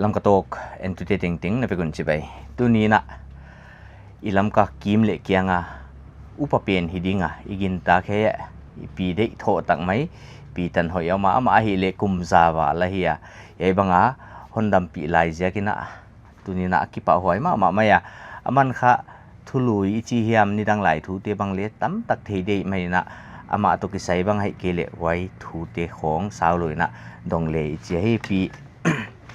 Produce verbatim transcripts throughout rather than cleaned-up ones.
Lamka Talk entute tengteng na vek un chibai. Tuni'n a i Lamka kim leh kiang a upa pen hi ding a i gintak hi. I pi deih thoh tak mai, Pi Tanhoih a om a, amah ahihleh kum za val ahi a. Hiai bang a hon dampih lai ziakin a tuni'n a kipahhuai mahmah mai a. Aman kha thului i chi hiam, nidang lai thute bang leh tamtak thei deih mai in a, amah toh kisai bang ahihkeileh huai thute khong saulou in a dong le i chi hi. Pi,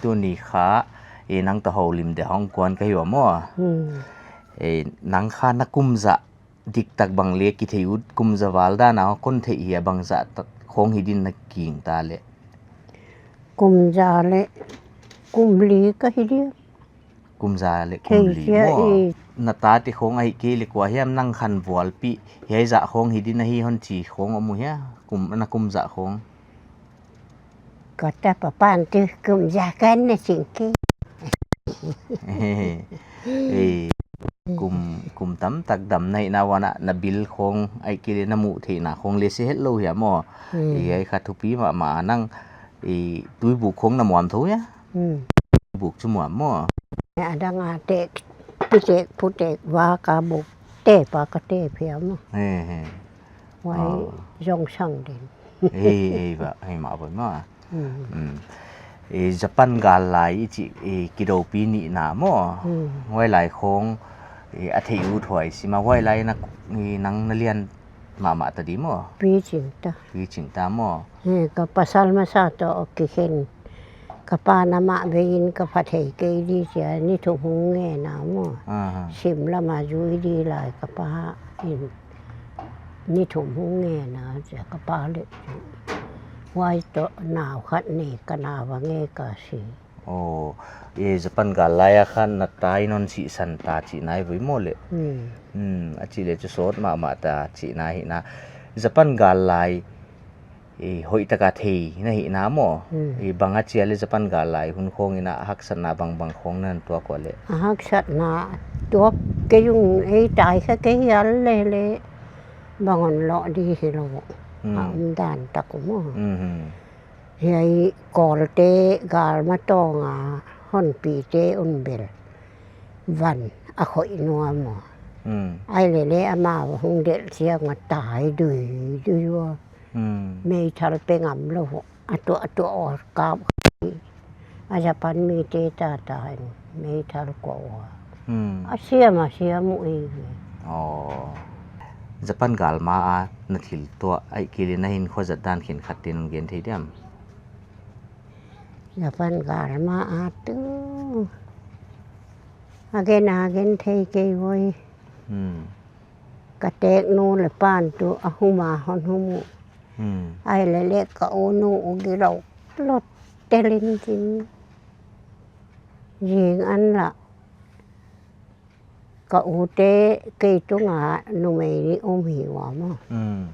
tuni kha, e, nang toh houlim ding hong kuan ka hi ua maw. Hmm. E, nang kha na kum za diktak bang leh kithei ut, kum za val dan a kon theih hia, bang zah tak khong hi ding na gingta leh? Kum za leh kum li ka hi ding. Kum za leh kum li maw. Thei sia i. Na tate khong ahihkeileh kua hiam nang khan vualpih, hiai zah khong hi ding ahi hon chi khong om uh hia? Kum, na kum zah khong. Ka tapa pan tu kum za kan na sing ke. Eh, kum, kum tamtak dam na hihna uah na, na bil khong ahihkeileh na muh theihna khong leh se hetlou hia maw. Hmm. Eh, hiai kha thupi mahmah a. Nang, eh, tuibuk khong na muam thou hia? Hmm. Buk chu muam maw. A dang a tek, pi tek, pu tek, va ka buk, te pa ka te phial maw. He, he. Huai zong sang den. He, he, va, he, mah voi maw. Hmm. Hmm. E, Japan gal lai i chih, e, kidoupi nihna maw. Hmm. Huai lai khong, e, a theih ut huai sim a, huai lai na, e, nang na lian mahmah ta di maw. Pi ching ta. Pi ching ta maw. He, ka pasal masa toh kikhen. Ka pa'n amah vei in ka pha thei kei di chia, ni thum hong ngen a maw. Aha. Sim lam a zui di lai ka pa in. Ni thum hong ngen a chia ka pa leh. Huai toh nau khat nei ka na va nge ka si. Oh, e, Japan gal lai a khan na tai non sihsan ta chihna hi voi maw leh. Hmm. Hmm, a chih leh chu sawt mahmah ta chihna hi na. Japan gal lai, e, hoihtak a thei na hihna maw. Hmm. E, bang a chia leh Japan gal lai hun khong in a haksatna bangbang khong na tuak ua leh? A haksatna tuak kei ung, e, tai kha kei hial leh leh. Bang hon loh di hilou. Hmm. A um dan tak uh maw. Hmm, hmm. Hiai Kawlte galmatawng a hon pite un bel van a khoih nuam ua. Hmm. Ahihleh leh amah hong delh chiang a tai duidui ua. Hmm. Meithal pe ngam lou. A tuah, a tuah ua kap. A Japan mite ta ta in meithal kua ua. Hmm. A siam, a siam uh ei. Oh. Japan gal ma a na thil tuah ahihkeileh na hinkhua zat dan khenkhat te'n gen thei diam? Japan gal ma a tu. A gen a gen thei kei voi. Hmm. Ka teknu leh pa'n tu a hum a hon hum uh. Hmm. Ahihleh leh ka u nu uh gilou lou tel in chin. Zing an la. Ka u te kei tung a numei nih um hi ua maw. Hmm.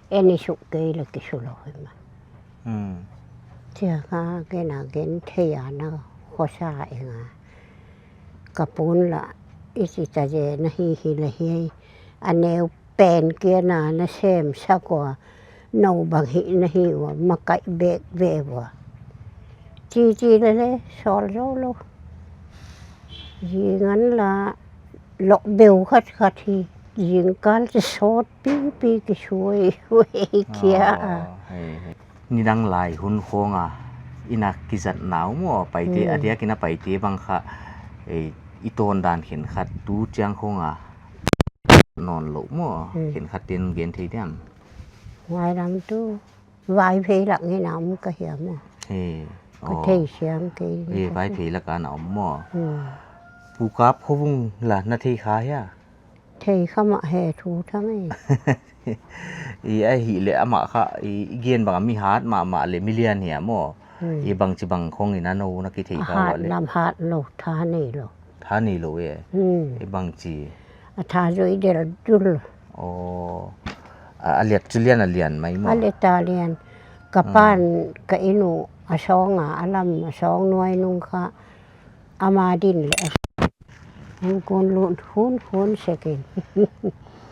Ei nih suk kei leh kisu lou hi mah. Hmm. Chia kha gen a gen thei a na khosa eng a. Ka pu'n la i chi ta zen ahi hi leh hi. A neu pen kia na na sem sak ua. Nou bang hi na hi ua, makaih bek ve ua. Chi chi leh leh, sawl zou lou. Zing an la, lok beu khat khat hi. Zingkal chi sawt pipi kisuai, uai kia. Oh, hei, hei. Nidang lai hun khong a, i na kizatna uh maw, Paite, hmm, a diak in a Paite bang kha, eh, i tawn dan khenkhat tu chiang khong a. Nawn lou maw, hmm, khenkhat te'n gen thei diam? Huai lam tu, Vaiphei lak in a om ka hi a maw. He, ka, oh, thei siam kei. He, Vaiphei lak a na om maw. Hmm. Pu Kap Khovung la na thei kha hia? Thei kha mah, he thu thang e. I ahihleh amah kha, i, i gen bang a mi hat mahmah leh mi lian hi a maw. Hmm. I bangchibang khong in a nou na kithei kha ua leh? Hat lam hat lou, tha nei lou. Tha nei lou e. Hmm. I bangchi? A tha zui del dul. Oh. A, a liat chu lian a lian mai maw? A liat a lian. Ka, hmm, pa'n ka inn uh a sawng a, a lam a sawng nuai nung kha. Ama din leh a hong kun lut hun hun sekin.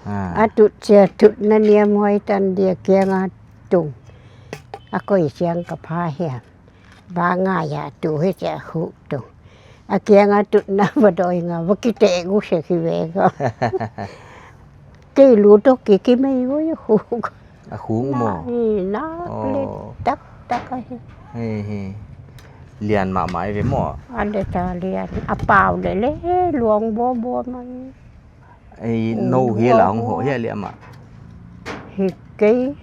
Ah. A tut chia tut na niam huai tan dia kiang a tung. A koi chiang ka pha hia. Ba ngai a tu hi chia hu tu. A kiang a tu na ba doi nga ba ki te gu se ki ve ga. Kei lu to ki ki mei gu hu. A hu mo. Na, i na, oh, le tak tak a hi. He, he. Lian mahmah ve mo. A le ta lian. A pau le le luang bo bo mai. Ei, no hi la hong ho hi a le ama. Hi kei.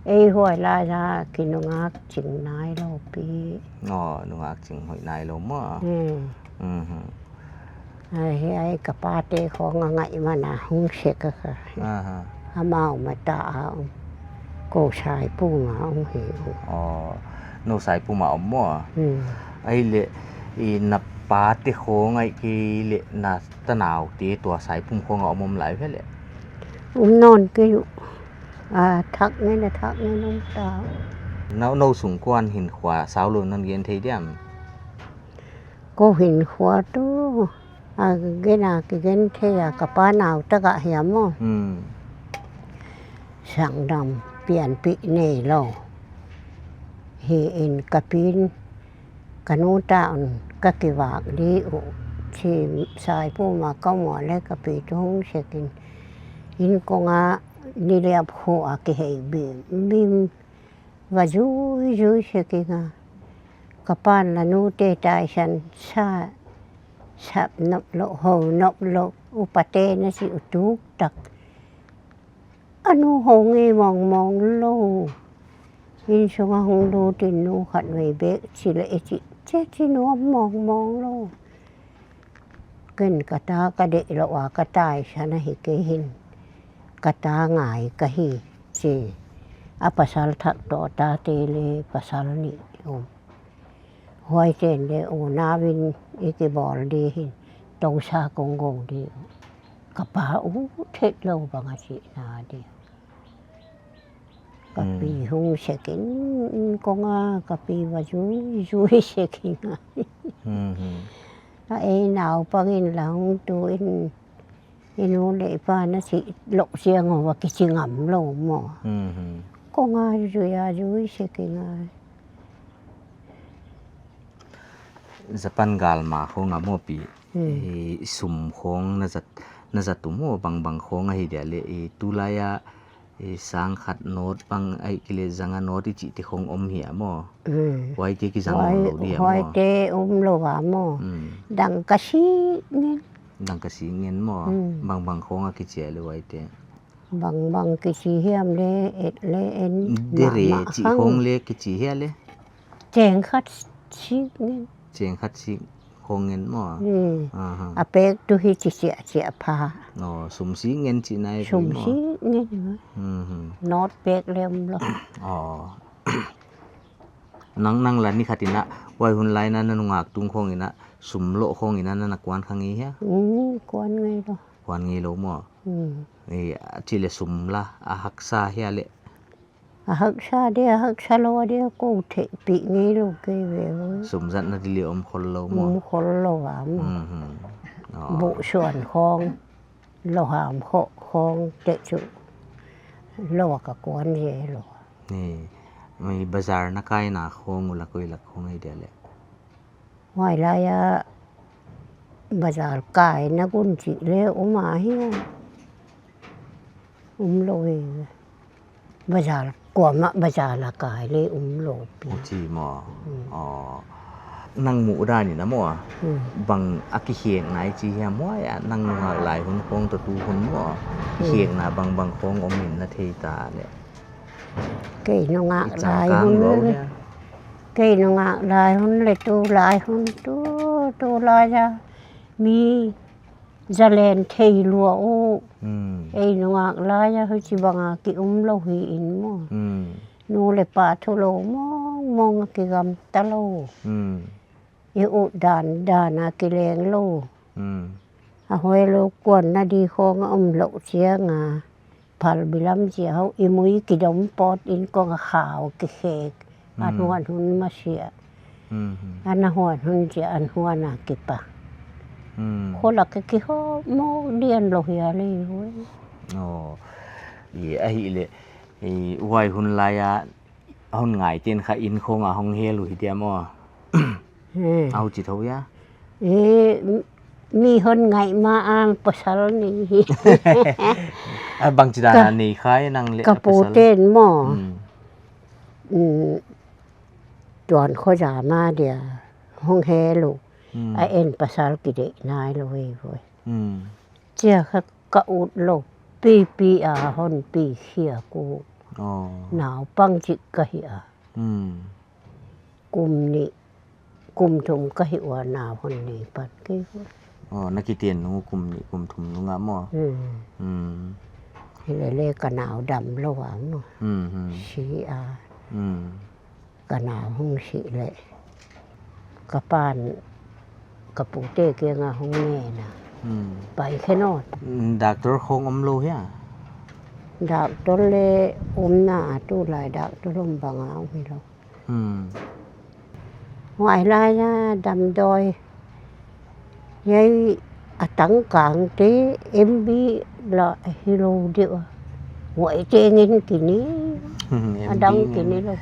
Ei huai la ya ki nungak ching nai lo pi. Oh, nungak ching hoih nai lo mo. Hmm. Mhm. Ai, hi ai ka pa te khong a ngai mana hung se ka ka. Aha. Amau ma ta a um. Ko Saipum a um hi um. Oh, no Saipum a um mo. Hmm. Ai le, i na pa te khong ai ki le na tanau te tua Saipum khong a om om lai ve le. Um non ke yu. A thak ngen, a thak ngen om ta. No, no sung kuan hin khua sau lo non gen thei diam. Ko hin khua tu. A gen a ki gen thei a ka pa nau ta ga hiam mo. Hmm. Sang dam pian pi nei lo. Hi in ka pin. Ka nu ta un ka kivak di uh. Chi Saipum a ka mu le ka pi tu hung se kin. In kong a ni liap hu a ki hei bim. Bim va zui zui se kin a. Ka pan la nu te tai san sa sap nop lo ho nop lo. Upa te na si u tuk tak. A nu hong e mong mong lo. In sung a hong lut in nu khat vei bek chi le e chi. Che chi nu mong mong lo. Ken ka ta ka de lo a ka tai san a hi ke hin. Ka ta ngai ka hi chi. A pasal thak to ta te le pasal ni um. Huai ten le u na vin i ki bol di hin. Tong sa kong go di. Ka pa u thet lo bang a chi na di. Ka pi hung se kin kong a ka pi va zui zui se kin a. Hmm, hmm. A ei nau pang in la hung tu in i nu le i pa na si lo siang o va ki chi ngam lo mo. Hmm, hmm. Kong a zui a zui se kin a. Japan gal ma khong a mo pi. Hmm. I sum khong na zat, na zat tu mo bang bang khong a hi dia le i tu lai a i sang khat not bang ai ki le zanga not i chi ti khong om hi a mo. Hmm. Huai te ki zang om lo di a mo. Huai te om lo a mo. Hmm. Dang ka si ngen. Dang ka si ngen mo. Hmm. Bang bang khong a ki chi a le huai te. Bang bang ki chi hiam le et le en. Dere ma ma chi khong le ki chi hia le. Cheng khat sik ngen. Cheng khat sik khong ngen mo. Hmm. Aha. A pek tu hi chi chia chia pha. No, sum sik ngen chi nai mo. Sum sik ngen mo. Mhm. Not pek lem lo. Oh. Nang, nang la ni khat in a, huai hun lai na na nungak tung khong in a, sum lo khong in a na na kuan kha ngei hia? Hmm, kuan ngei lo. Kuan ngei lo mo. Hmm. E, a chi le sum la, a haksa hia le. A haksa de, a haksa lo de, ko thei pi ngei lo ke ve o. Sum zat na di le om khol lo mo. Om khol lo a mo. Mhm. Oh. Bu suan khong, lo ham kho khong te chu. Lo a ka kuan ye lo. Ni, mai bazar na kai na khong u la koi la khong ai dia le. Huai lai a bazar kai na gun chi le um a hi. Um lo e. Bazar kuamah bazar la kai le um lo pi. U chi mo. Hmm. Oh. Nang mu dan in a mo. Hmm. Bang a ki hiang nai chi hia mo ya nang nungak lai hun khong to tu hun mo. Hmm. Hiang na bang bang khong om in na thei ta le. Kei nungak lai hun le. Kei nungak lai hun le tu lai hun tu, tu lai a. Mi zalen thei lua u. Hmm. Ei nungak lai a huchi bang a ki um lo hi in mo. Hmm. Nu le pa thu lo mong mong a ki gam ta lo. Hmm. I ut dan dan a ki leng lo. Hmm. A huai lo kuan na di khong a um lo chiang a. Phal bilam chia hau i mui ki dom pot in kong a khau ki khek. Hmm. An huan hun ma sia. Hmm, hmm. An huan hun chia an huan a ki pa. Hmm. Kho la ki ki ho mo dian lo hia le huai. Oh. I a hi le. I huai hun lai a Hon ngaite'n kha inn khong a hong hel uh hi dia maw. Hmm. Au chi thou ia. Eh, mi hon ngai ma a pasal ni. A bangchi dan a nei kha e nang leh ka pasal. Pu te'n maw. Hmm. Hmm. Tuan kho za ma dia hong hel uh. Hmm. A en pasal kideih nailou e voi. Hmm. Chia kha ka ut lou. Pipi a hon pi khia ku. Oh. Naupang chik ka hi a. Hmm. Kum nih, kum thum ka hih ua nau hon nei pan kei. Oh, na kiten nung kum nih, kum thum nung a maw. Hmm. Hmm. Hilele ka nau damlou a maw. Hmm, hmm. Si a. Hmm. Ka nau hong si leh. Ka pa'n, ka pute kiang a hong ngen a. Hmm. Pai khe nawn. Hmm, doctor khong omlou hia? Doctor leh omna a tulai doctor om bang a om hilou. Hmm. Huai lai a damdawi. Hiai a tangkang te M B lah hilou deuh a. Huai te ngen kine. Hmm, a dang M B ngen. Kine lou.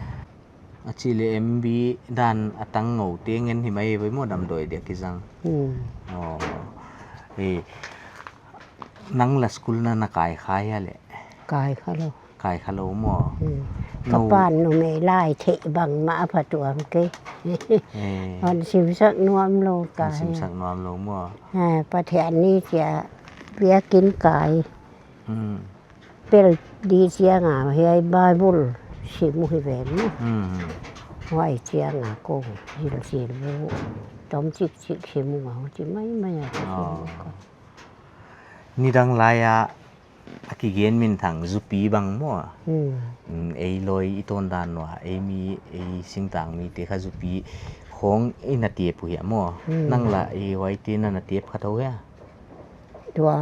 A chih leh M B dan a tang ngou te ngen hi mai ve maw damdawi dia kizang. Hmm. Oh. Eh, nang lah school na na kai kha hia leh? Kai kha lou. Kai kha lou maw. Hmm. Ka pa'n numei lai theih bangmah a phatuam kei. Eh. Hon simsak nuam lou kai. Hon simsak nuam lou maw. Eh, Pathian ni chia biakin kai. Hmm. Pel di chiang a hiai Bible sim uh hi ven maw. Hmm. Huai chiang a kou zilzil bu. Tom chikchik sim uh a huchi maimai a ka sim uh ka. Oh. Nidang lai a a kigen minthang zupi bang maw. Hmm. Mm, ei lawi i tondan ua, ei mi, ei singtang mite kha zupi khong i na tep uh hia maw. Hmm. Nang lah ei huaite na na tep kha thou hia? Tua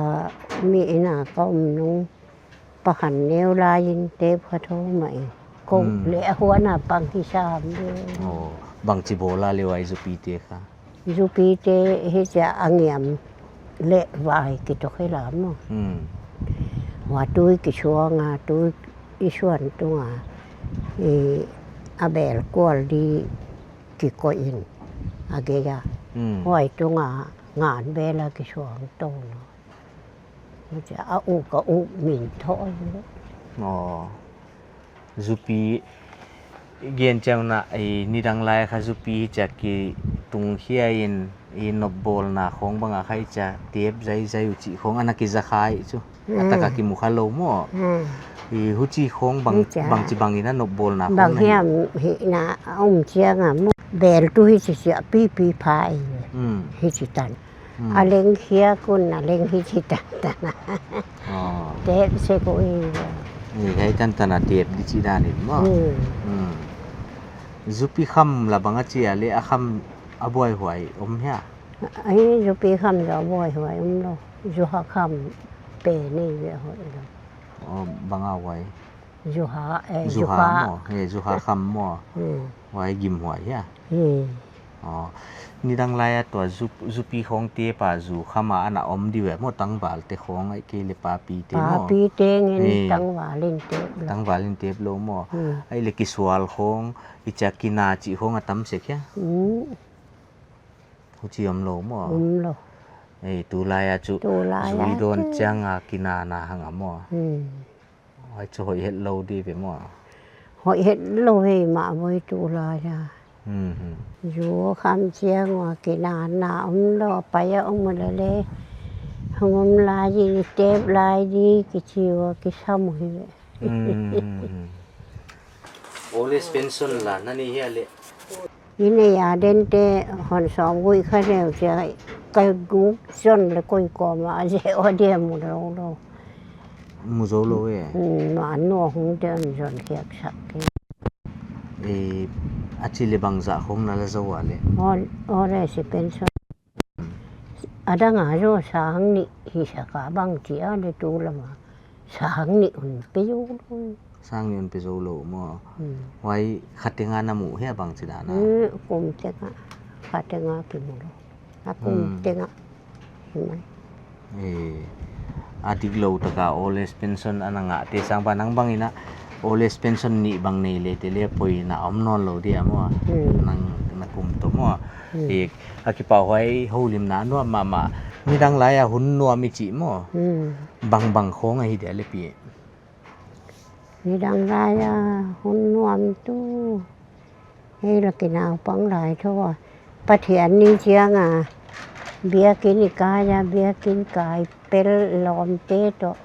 mi inn a ka om nung pakhan neu lai in tep kha thou mai. Kou leh a huan a pang hi sam de. Oh, bangchi bawl a leh huai zupite kha? Zupite hichia a ngiam leh vai kitok hi lam maw. Hmm. Hua tui kisuang a, tui i suan tung a, i a bel kual di kikoih in a gei a. Hmm. Huai tung a ngan bel a kisuang tou na. Hichia a uk a uk min thou. Oh. Zupi gen chiang na, i nidang lai kha zupi chia kitung khia in, i nopbawlna khong bang a kha i chia tep zaizai uh chih khong ana kiza kha i chu. A tak a kimu kha lou maw. Hmm. I huchi khong bang, bangchi bang in a nopbawlna khong bang na hi hiam hi na a om chiang a maw. Bel tu hichi chia pipi pha i. Hmm. Hichi tan. Hmm. A leng khia kun a leng hichi tan tan a. Oh. Tep se ko i. Ni hei tan tan a tep di chi dan in maw. Hmm. Hmm. Zupi kham lah bang a chia leh a kham a buaihuai om hia? Ai, zupi kham zaw buaihuai om lou. Zuha kham pe nei ve hoih lou. Oh, bang a huai. Zuha, eh, zuha. Zuha maw. Eh, zuha kham maw. Hmm. Huai gimhuai hia? Hmm. Oh. Nidang lai a tua zup-, zupi khong tep a zu kham a ana om di ve maw tangval te khong ai kei leh papi te maw. Papi te ngen tangval in tep lou. Tangval in tep lou maw. Hmm. Ai leh kisual khong, i chia kina chih khong a tam sek hia? Hmm. Huchi om lou maw. Om lou. Eh, tulai a chu. Tulai a chu. Zui dawn chiang a kina na hang a maw. Hmm. Ai chu hoih het lou di ve maw. Hoih het lou ve mah voi tulai a. Hmm, hmm. Zu kham chiang ua kina na om lou pai a om lele. Hong om lai di tep lai di kichi ua kisam hi ve. Hmm, hmm, hmm. Old age pension la na nei hia leh? I nei a den te hon sawm gui kha neu chia ka guk zon leh koi kawm a ze o dia mu lou lou. Mu zou lou e. Hmm, ma no hong te hon zon khiak sak ke. E, a chih leh bangzah khong na la zou a leh? Old, old age pension. A dang a zaw sang nih hi sak a bangchi a leh tu lam a. Sang nih un pe zou lou. Sang nih un pe zou lou maw. Hmm. Huai kha teng a na mu hia bangchi dan a? Hmm, kum teng a. Kha teng a kimu lou. A kum teng a. Hmm. Hi mai. Eh, a dik lou tak a old age pension ana ngah te sang bang nang bang in a Old age pension nih bang nei le te le poi na om nawn lou dia maw. Hmm. Nang na kum toh maw. Hmm. I, a kipahhuai houlimna nuam mahmah. Midang lai a hun nuam i chih maw. Hmm. Bang bang khong ahi dia le pi. Midang lai a hun nuam tu. Hei la kinaupang lai tho a. Pathian ni chiang a. Biakin i kai a, biakin kai pel lawmte toh.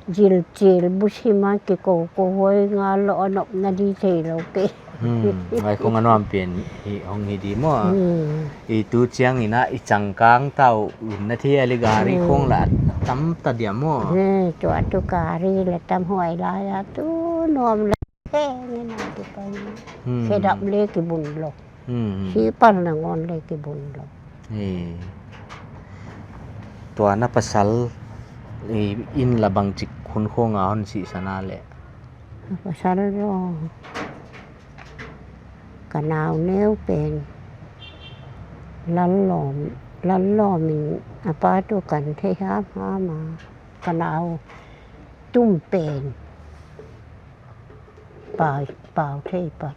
Zilchil busim a kikoukou huai nga lou a nopna di theilou kei. Hmm, huai khong a nuam pen hi hong hi di maw. Hmm. I tu chiang in a i changkang tau un na thei a le gari Hmm. khong la tam ta dia maw. Hmm, tua tu gari la tam huai lai a tu nuam la. He, nge na tu pai. Hmm. Khedap le kibun lou. Hmm, hmm. Sipal nangawn le kibun lou. He. Tua na pasal, i, in la bangchik hun khong a hon sihsan a le. Pasal lou. Ka nau neu pen. Lal lawm, lal lawm in a pa tu kan thei ham ham a. Ka nau tum pen. Pau, pau thei pat.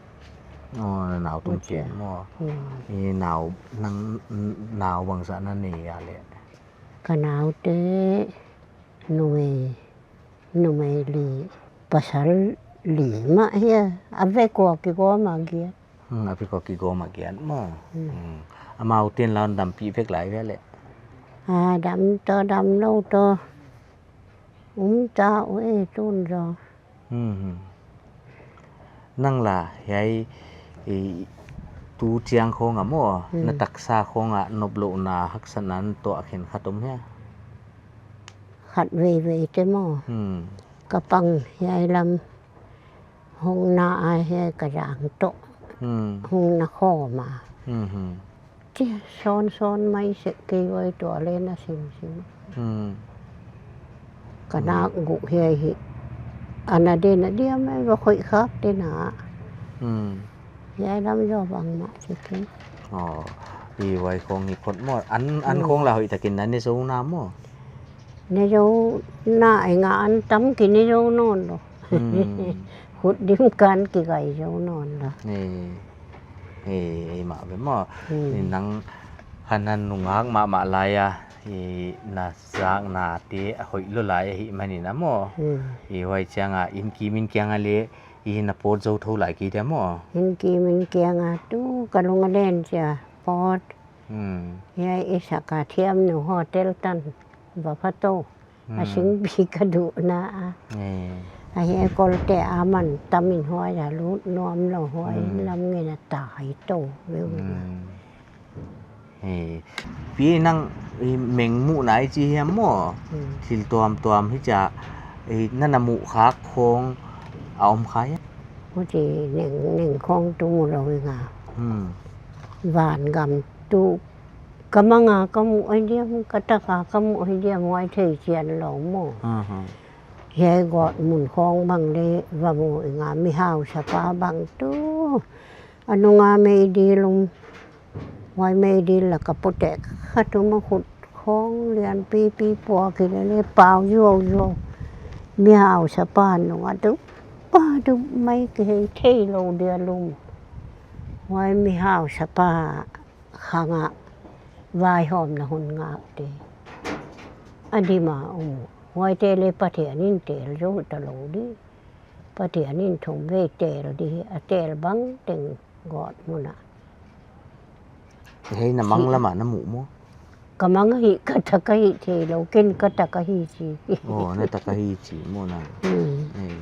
Oh, na nau tum Tua pen maw. Hmm. I nau, nang, nau bangzah na nei a le. Ka naute numei, numei li, pasal li mah hia, a vek ua kigawm a giat. Hmm, a vek ua kigawm a giat maw. Hmm. Hmm. Amau ten la hon dampih vek lai ve le. A dam toh dam lou toh. Um ta uh e tun zaw. Hmm, hmm. Nang la, hiai, i, tu chiang khong a maw, Hmm. na taksa khong a noplouhna haksatna na tuah khenkhat om hia? Khat veivei te maw. Hmm. Ka pang hiai lam hong na a hiai ka zang toh. Hmm. Hong na khawm a. Hmm, hmm. Chia sawn sawn mai sek kei uai tua le na sim sim. Hmm. Ka Hmm. nak guh hiai hi. Ana de na dia mai va khoih khak te na. Hmm. Hiai lam zaw bangmah sek kei. Oh, i huai khong hi khot maw. An, an Hmm. khong la hoihtakin na ne zou na maw. Ne zou na e nga an tam ki ne zou nawn lou. Hmm. Khut dim kan ki gai zou nawn lou. Ni. Ei, ei mah ve maw. Hmm. Ni nang han han nungak mahmah lai a, i na zakna te a hoih lou lai ahihman in a maw. Hmm. I huai chiang a, in kim in kiang a le, i na pawt zou thou lai kei dia maw. In kim in kiang a tu ka lung a len chia pawt. Hmm. Hiai i sak a thiam nu hotel tan va pha tou. A Hmm. singpi ka duh na a. Eh. A hiai kolte a man tam in huai a lut nuam lou huai Hmm. lam ngen a tai tou. Veu. Hmm. Eh. Pi nang i meng muh na i chi hiam maw. Hmm. Thil tuamtuam hichia, eh, na na muh khak khong a om kha hia. Huchi neng, neng khong tu mu lou i nga. Hmm. Van gam tu Ka mang a ka muh ahi diam, ka tak a ka muh ahi diam, huai thei chian lou maw. Aha. Hiai gawt mun khong bang le va mu i nga, mi hausa pa bang tu. A nung a meidil um. Huai meidil la ka pute kha tu ma khut khong lian pipi pua ki le le pau zuau zuau. Mi hausa pa nung a tu. Pa tu mai ki hei thei lou dia lum. Huai mi hausa pa khang a vaihawmna hun ngak te. A dim a um. Huaite le Pathian in tel zou ta lou di. Pathian in thum vei tel di. A tel bang teng gawt mun a. Hei na mang lam a na muh maw? Ka mang hi ka tak ahi thei lou, ken ka tak ahi chi. Oh, na tak ahi chi maw na. Hmm. Hei.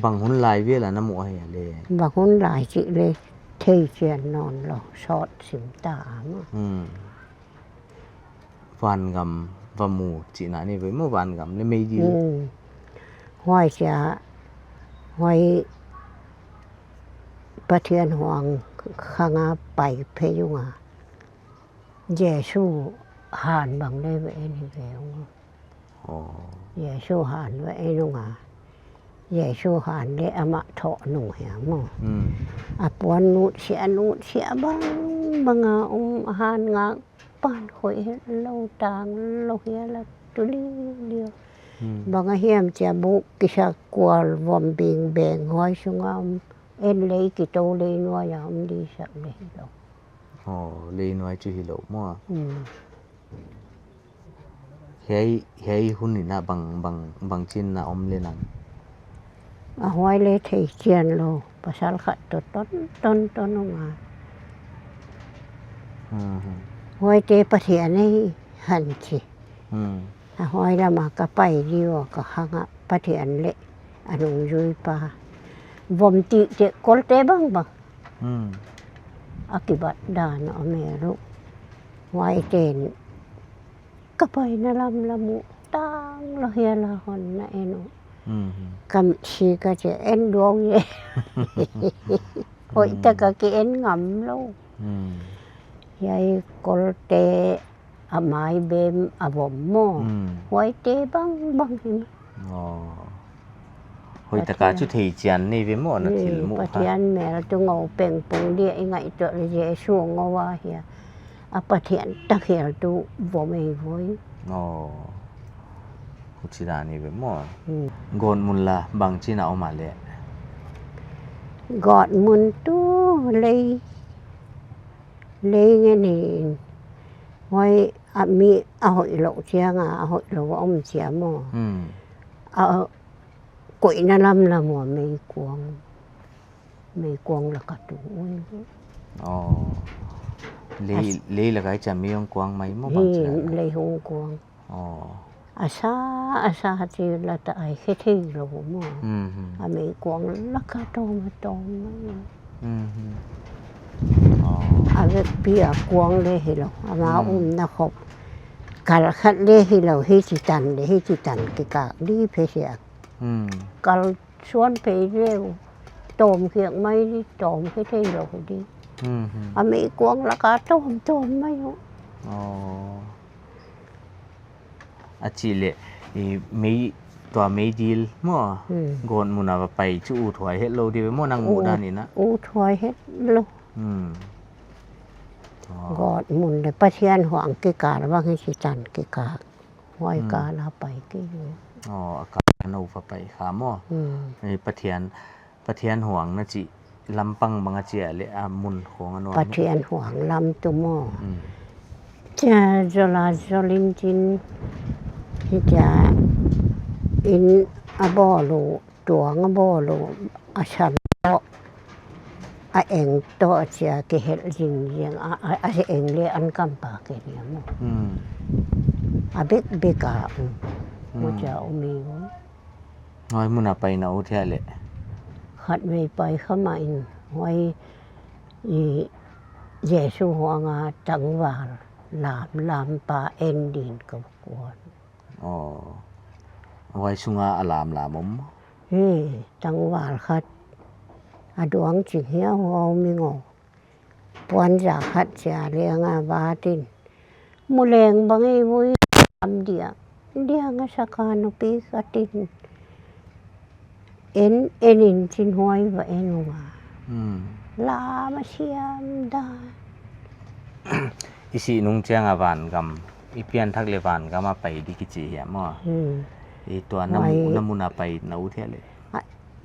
Bang hun lai vel a na muh ahi a le. Bang hun lai chi le. Thei chian nawn lou, sawt sim ta a maw. Hmm. Vangam va mu chihna ni ve maw, vangam le meidil. Hmm. Huai chia, huai Pathian huang khang a pai phei ung a. Jesu han bang le ve ni ve ung. Oh. Jesu han va en ung a. Jesu han le amah thoh nung hiam maw. Hmm. A puan nutsia, nutsia bang, bang a um a han ngak pan khoih lou tang lou hia la tu liu liu. Hmm. Bang a hiam chia buk kisak kual vom bing beng huai sunga om. En lei kitou lei nuai a om di sak lei lou. Oh, lei nuai chu hilou maw. Hmm. Hiai, hiai hun in a bang, bang, bangchin na om le nang. A huai le thei chian lou, pasal khat toh ton, ton, ton ong a. Hmm. Huaite Pathian ei han chi. Hmm. A huai lama ka pai di ua ka hang a Pathian le a nungzuipa. Vom tih te kolte bangbang. Hmm. A kibat dan a mel uh. Huaiten ka paina lamlam uh tang lou hial a hon na en uh. Hmm. Ka mitsi ka chi en duau e. Hoihtak a ki en ngam lou. Hmm. Hiai kolte a mai bem a vom maw. Hmm. Huaite bangbang hi. Oh. Hoihtak a chu thei chian nei ve maw na thil muh kha. Pathian mel tu ngou pengpung dia i ngaihtuah le Jesu ngou a hia. A Pathian tak hial tu vom ei voi. Oh. Huchi dan hi ve maw. Hmm. Gawtmun la bangchin a om a le. Gawtmun tu lei, lei nge ni. Huai a mi a hoihlou chiang a, a hoihlou a om chia maw. Hmm. A koihna lamlam ua meikuang. Meikuang lak a tu ui. Oh. Lei, lei lak a i chia mei hong kuang mai maw bangchin a. Lei hong kuang. Oh. A sa, a sa chi la ta ai khe thei lou maw. Hmm, hmm. A meikuang lak a tawm, a tawm mai. Hmm, hmm. Oh. A vekpi a kuang le hilou. Ama umna khop. Kal khat le hilou, hichi tan le, hichi tan kikak di phe sia. Hmm. Kal suan phei leu, tawm khiak mai di, tawm khe thei lou di. Hmm, hmm. A meikuang lak a tawm, tawm mai uh. Oh. A chih le, i mei, tua meidil maw. Hmm. Gawtmun a va pai chu uthuai het lou di ve maw nang muh dan in a. Uthuai het lou. Hmm. Oh. Gawtmun le Pathian huang kikal bang hichi tan kikak. Huai kal a pai kei. Oh, a kal a nou va pai kha maw. Hmm. Eh, Pathian, Pathian huang na chih lampang bang a chia le a mun khong a nuam. Pathian huang lam tu maw. Hmm. Chia zol a zol in chin. Hichia in a bawl uh. Tuang a bawl uh, a san toh, a eng toh chia kihelh zingzing, a, a, a eng le an kampa ke ni maw. Hmm. A bikbik a, um. Hmm. Huchia um i uh. Huai mun a pai na ut hia le. Khatvei pai kha ma in, huai i Jesu huang a tangval lam, lam pa en din ka kuan. Oh. Huai sunga a lamlam om. Hi, tangval khat. A duang ching hiauhuau mi ngou. Puanza khat chia leng a vat in. Mu leng bang ei vui lam dia. Dia nga saka nupi khat in. En, en in chin huai va en ua. Hmm. Lam a siam dan. I sih nung chiang a vangam, i pianthak le vangam a pai di kichi hiam maw. Hmm. I tua na mu, huai na mun a pai na ut hia le. A,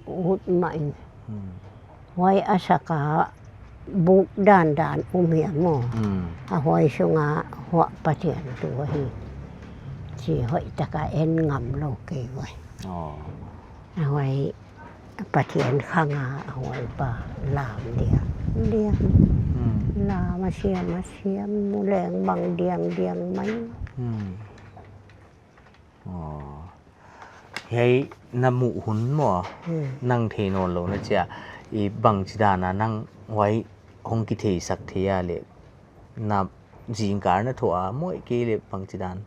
ut mah in. Hmm. Huai a saka buk dandan um hiam maw. Hmm. A huai sunga huai Pathian tu hi. Chi hoihtak a en ngam lou kei huai. Oh. A huai Pathian khang a huai pa lam dia. Dia. Hmm. Lam a siam a siam mu leng bang diang diang mai. Hmm. Oh. Hiai na muh hun maw. Hmm. Nang thei nawn lou na chia. I bangchi dan a nang huai hong kitheisak thei a le. Na zingkal na thoh a maw kei le bangchi dan.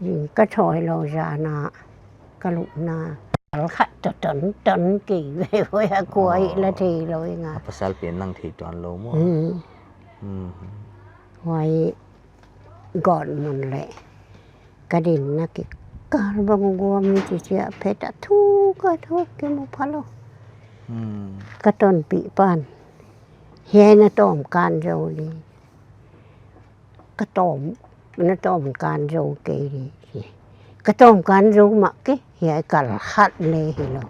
Zing ka thoh lou zan a ka lupna. Kal khat toh ton ton kei ve huai a kuai la thei lou i nga. A pasal pen nang thei tuan lou maw. Hmm. Hmm. Huai Gawtmun le. Ka dinna kikal bang guam hi chi chia phet a thuk a thuk kimu pha lou. Hmm. Ka tonpih pan. Hiai na tawm kan zou di. Ka tawm, na tawm kan zou kei di. Ka tawm kan zou mah kei, hiai kal khat leh hilou.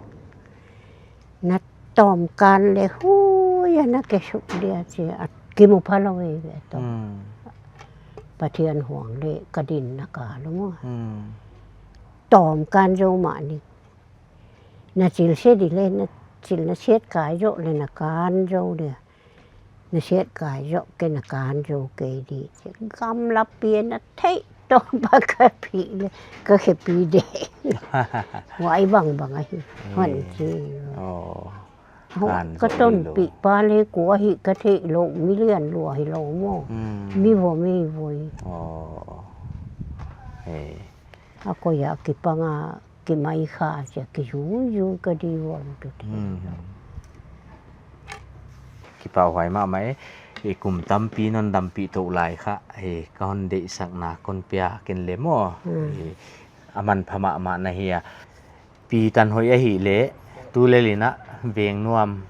Na tawm kan leh hui a na ke suk dia chi a kimu pha lou ve ve tawm. Hmm. Pathian huang leh ka din na ka lou maw. Hmm. Tawm kan zou mah ni. Na chil se di leh, na chil na siat kai zou leh na kan zou dia. Na siat kai zou kei na kan zou kei di. Gamla pi na theih tawm pa ka pi leh, ka khe pi de. Huai bangbang ahi. Huan chi. Oh. Ho, kan ka zou ton di lou. Pi pa leh kua hi ka theih lou, milian lua hilou maw. Hmm. Mi vo, mi voi. Oh. Hey. A koi a kipang a, kimai kha, sia kizui zui ka di vo tu ti. Hmm. Kipahhuai mahmah e, i kum tampi non dampih tou lai kha, e, ka hon deihsakna kon pia ken leh maw. Hmm. E, a manpha mahmah na hi a. Pi Tanhoih ahihleh, tulel in a Vengnuam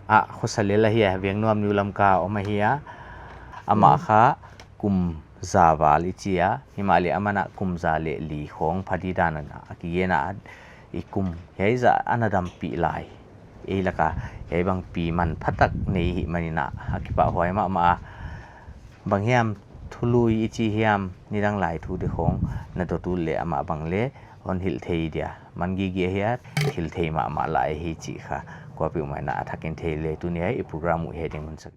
a khosa lel ahi a, Vengnuam New Lamka om ahi a. Amah kha kum za val i chi a, himahleh aman a kum za leh li khong pha di dan a kigen a, i kum hiai zah ana dampih lai. Ei laka, hiai bang pi manpha tak nei hih manin a, a kipahhuai mahmah a. Bang hiam thului i chi hiam, nidang lai thu di khong, na dot ut leh amah bang leh, hon hilh thei dia. Man gige hi a, hilh thei mahmah lai hi chi kha. Kuapeuhmah in a thak in thei leh tuni a i program uh hiai ding hun sak.